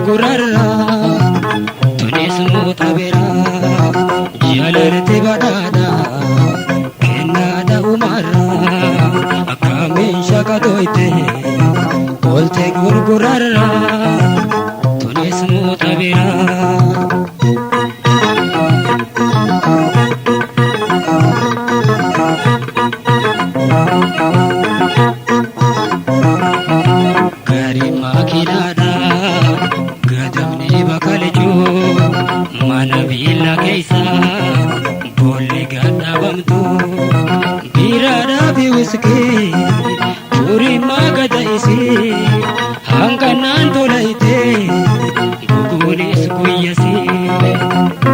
Gurgurarra tunis moota biraa jaalalti badhaadha kennaadha umarra akkamiin shaqatoyte oolte gurgurarra tunis moota biraa. Gaarii makiinaadha gadamni bakkalchuu mana viillaa keessa boolli gadhaabamtu biiraadhaa fi wiskii turimmaa gada isii hanqannaan tolayte guguunis guyyasii.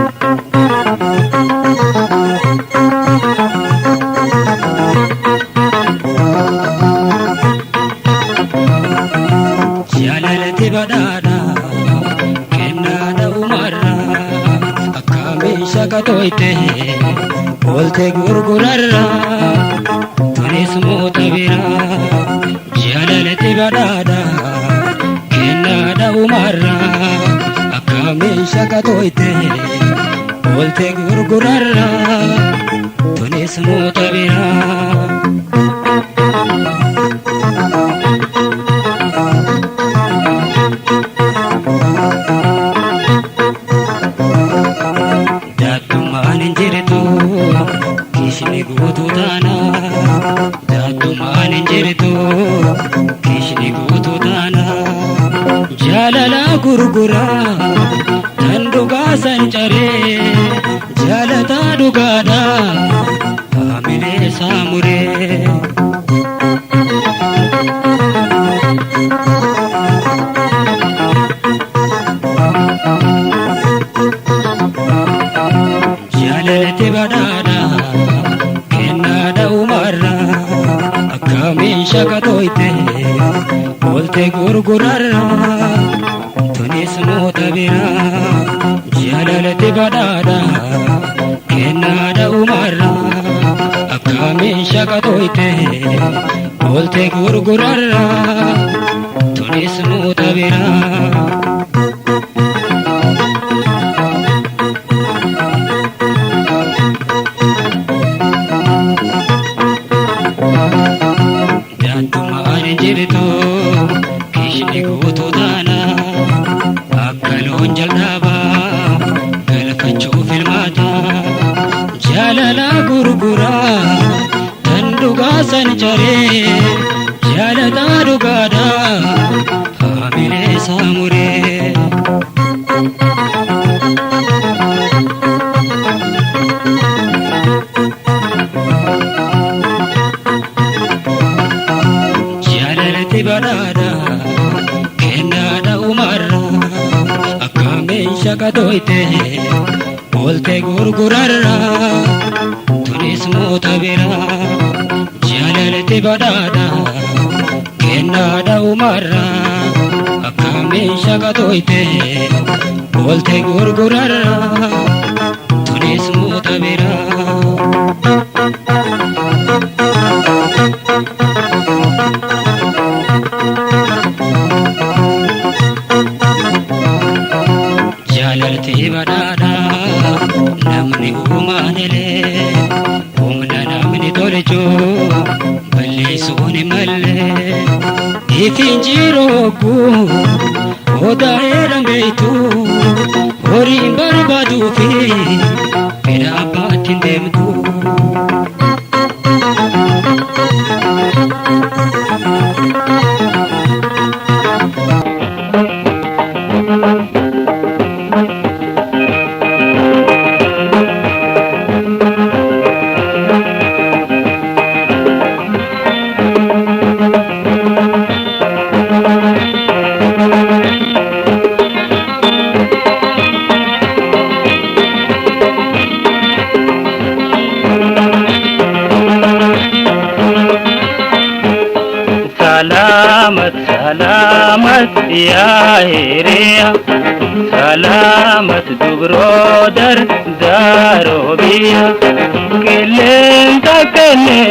Jaalalti badhaadha kennaadha umarra akkamiin shaqatoyte oolte gurgurarra tunis moota biraa jaalalti badhaadha kennaadha umarra akkamiin shaqatoyte oolte gurgurarra tunis moota biraa. Daaddumaan hin jirtu kishni guutuu taana. Daaddumaan hin jirtu kishni guutuu taana. Jaalala gurguraa tan dhugaa san caree jaalataa dhugaadha haamilee saamuree. Jaalalti badhaadha kennaadha umarra akkamiin shaqatoyte oolte gurgurarra tunis moota biraa jaalalti badhaadha kennaadha umarra akkamiin shaqatoyte oolte gurgurarra tunis moota biraa. Daantumaan hin jirtu kishni guutuu taana akka loon jal'aabaa galfachuuf ilmaata jaalala gurguraa tan dhugaa san caree jaalataa dhugaadha haamilee saamuree. Jaalalti badhaadha kennaadha umarra akkamiin shaqatoyte oolte gurgurarra tunis moota biraa jaalalti badhaadha kennaadha umarra akkamiin shaqatoyte oolte gurgurarra tunis moota biraa. Jaalalti badhaadha namni uumaan elee humna namni tolchu balleessuun hin malle ifiin jiroogu odaa'eedhaan beektu horiin barbaaduu fi fedha abbaatti hin deemtu. Salamat, salamat, ya hiriya. Salamat dubrodar darobiya. Kelen takene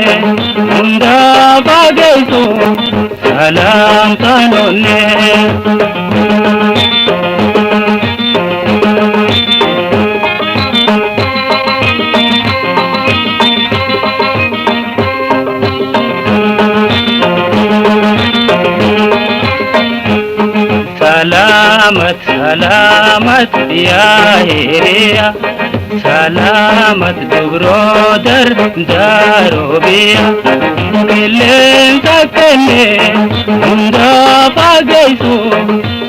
hunda bagaisu. Salam tanone. Salamat salamat yaa hiriya salamat dubroo dardaaroo biyya qilleensa kenne hundaa fageessu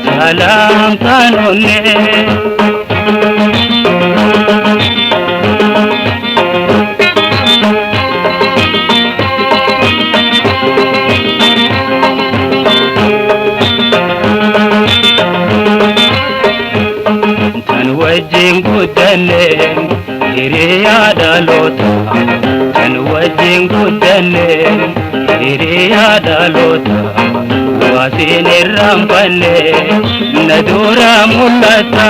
salaamtaan onnee. Tan wajjin guddanne hiriyaa dhaloota tan wajjin guddanne hiriyaa dhaloota waasiin irraanfanne na dura mul'ata.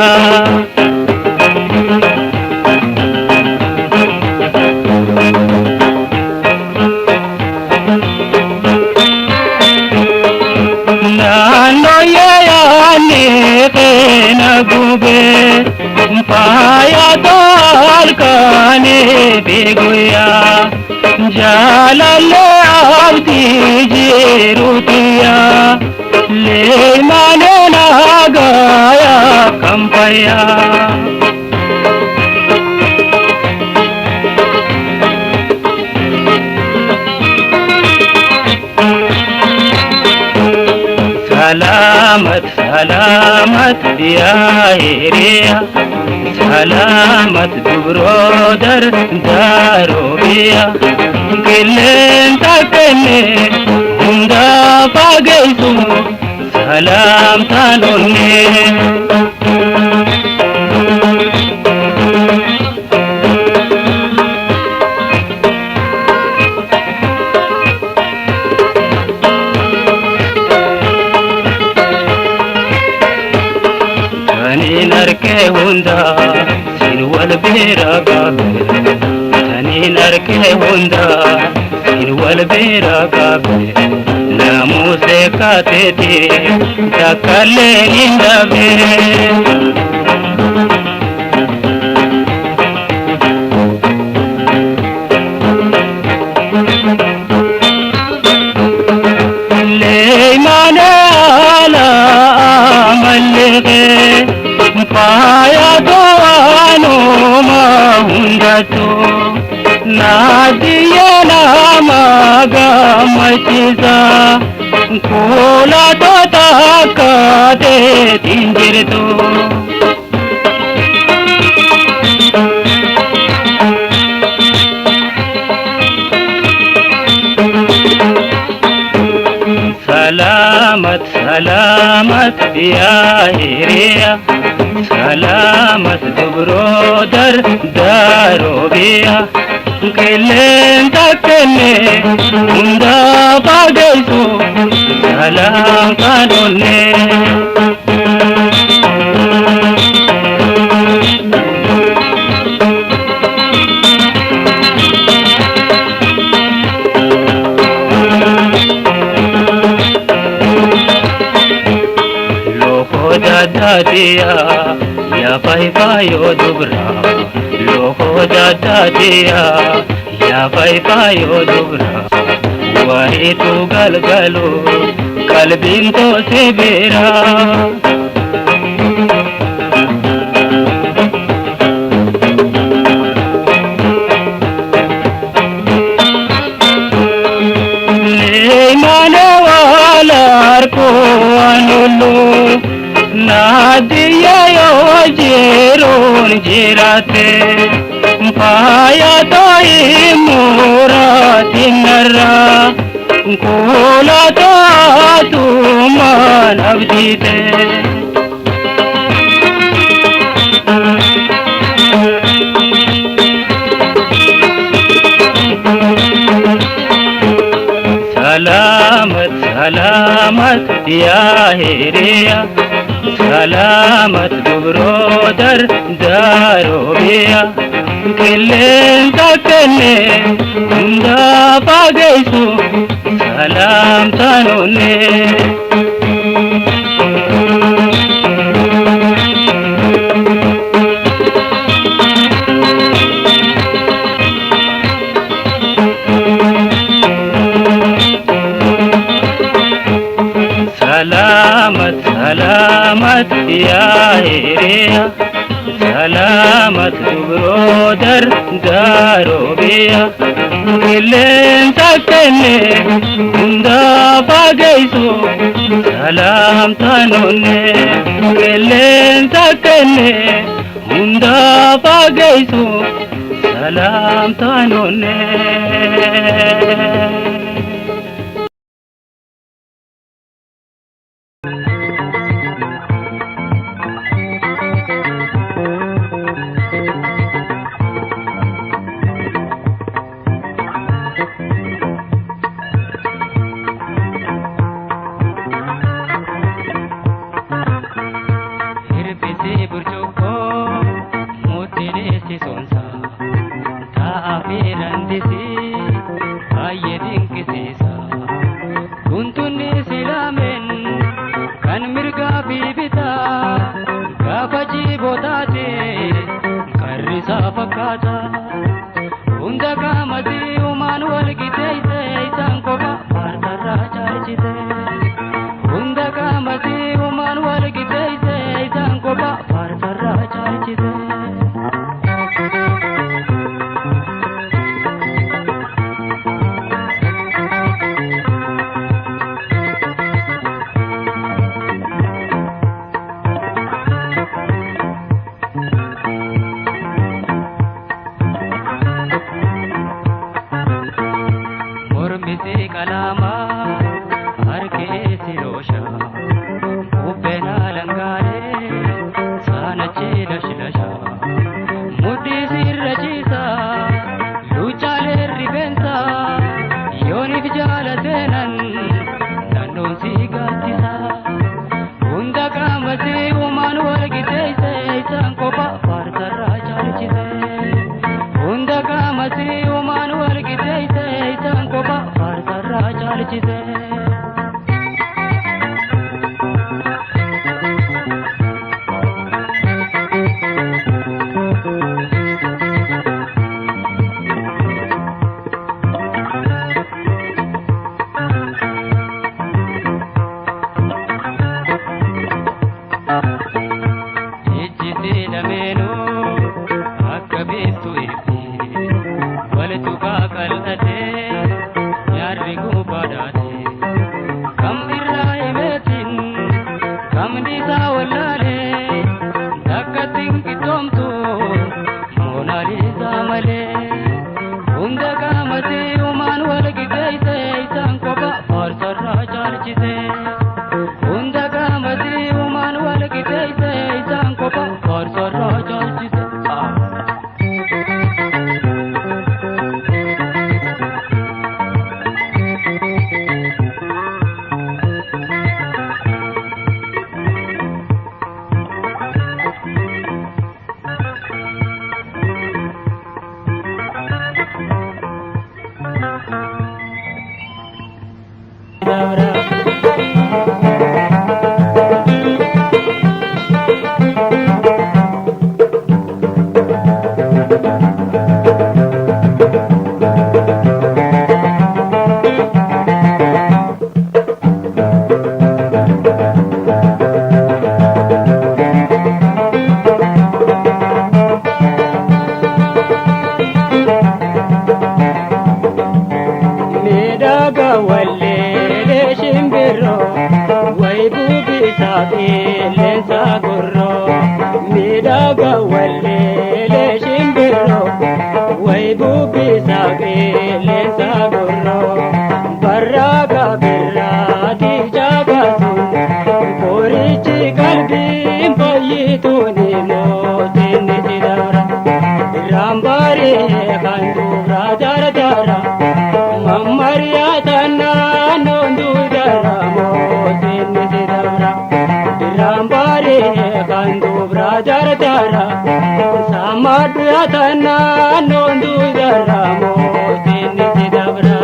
Naannoo yaa'anii keena gubee faaya tolkaanii fi guyyaa jaalallee abdii jiruutiyaa leemanee naagayaa kan fayyaa. Salamat salamat yaa hiriya salamat dubroo dardaaroo biyya qilleensa kenne hundaa fageessu salaamtaan onnee. Taniin arkee hunda siin wal bira qaabe taniin arkee hunda siin wal bira qaabe naamusee kaateeti takkallee hin dhabe. Leemana ala mallee faaya to'anuma hundatu naadiya nama gammachiisa kuula takka teetiin jirtu. Salamat salamat yaa hiriya salamat dubroo dardaaroo biyya qilleensa kenne hundaa fageessu salaamtaan onnee. Looko daadaatiyaa yaa faayifaayoo dubra looko daadaatiyaa yaa faayifaayoo dubra wayitu galgalu qalbiin toosee beera. Leemana walarkoo anollu naadiya yoo jiruun jiraate faaya ta'e muraatiin narra kuula taatumaan abdiite. Salamat salamat yaa hiriya salamat dubroo dardaaroo biyya qilleensa kenne hundaa fageessu salaamtaan onnee. Salamat Salamat yaa hiriya salamat dubroo dargaaroo biyya qilleensa kenne hundaa fageessu salaamtaan onne qilleensa kenne hundaa fageessu salaamtaan onne. Hir'isee burcuqqoo mudhiileessi sonsa taa'aa fi randisii baay'ee dinqisiisa. Guntunni silaameen kan mirgaa fi bitaa gaafa jiibootaate karrisaa fakkaata. Hunda qaamatti uumaan wal qixeessee isaan kopha faarsarraa caalchise. Hunda qaamatti uumaan wal qixeessee isaan kopha faarsarraa caalchise. Mormisi qalaamaa harkeessi loosha bubbeen alangaalee saanachi lashlasha mudhii sirra ciisa luchaalee rifeensa yooniif jaala seenan naannoon si gaaddisa hunda qaamasi uumaan wal qixeesse isaan kopha faarsarraa caalchise. Hunda qaamasi uumaan wal qixeesse isaan kopha faarsarraa caalchise. Ijji si lameenuu akka beektu eebbi walitti qal'atee yaarri gubaadhaate kam irraa himeetiin kamni isaa wallaalee takka tinqitoomtu moonaalisaa malee hunda qaamatti uumaan wal qixeesse isaan kopha faarsarraa caalchise. Hunda qaamatti uumaan wal qixeesse isaan kopha faarsarraa caalchise. Miidhagaa walleelee shimbirroo wayi buubisaa qilleensa gorroo. Miidhagaa walleelee shimbirroo wayi buubisaa qilleensa gorroo. Barraa birraatiif jabaatu qorichi qalbiin fayyituuni mootiin ni dabra. Rambaaree kan dubraa jara mammariyaa tannaan duudara mootiin ni dabra. Rambaaree kan dubraa jara samadduyaa tannaan duudara mootiin ni dabra.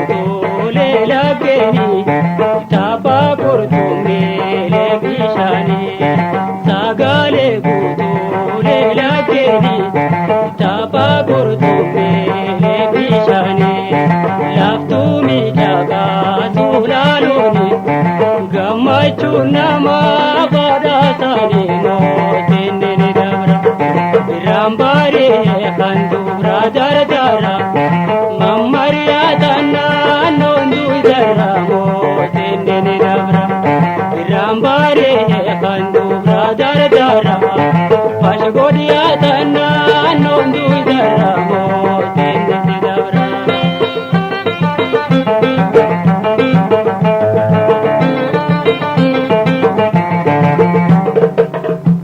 Guutuulee laggeeni tapha qurxummiilee bishaanii. Sagalee guutuulee laggeeni tapha qurxummiilee bishaanii. Laaftuu miidhagaa tuulaaluuni gammachuun nama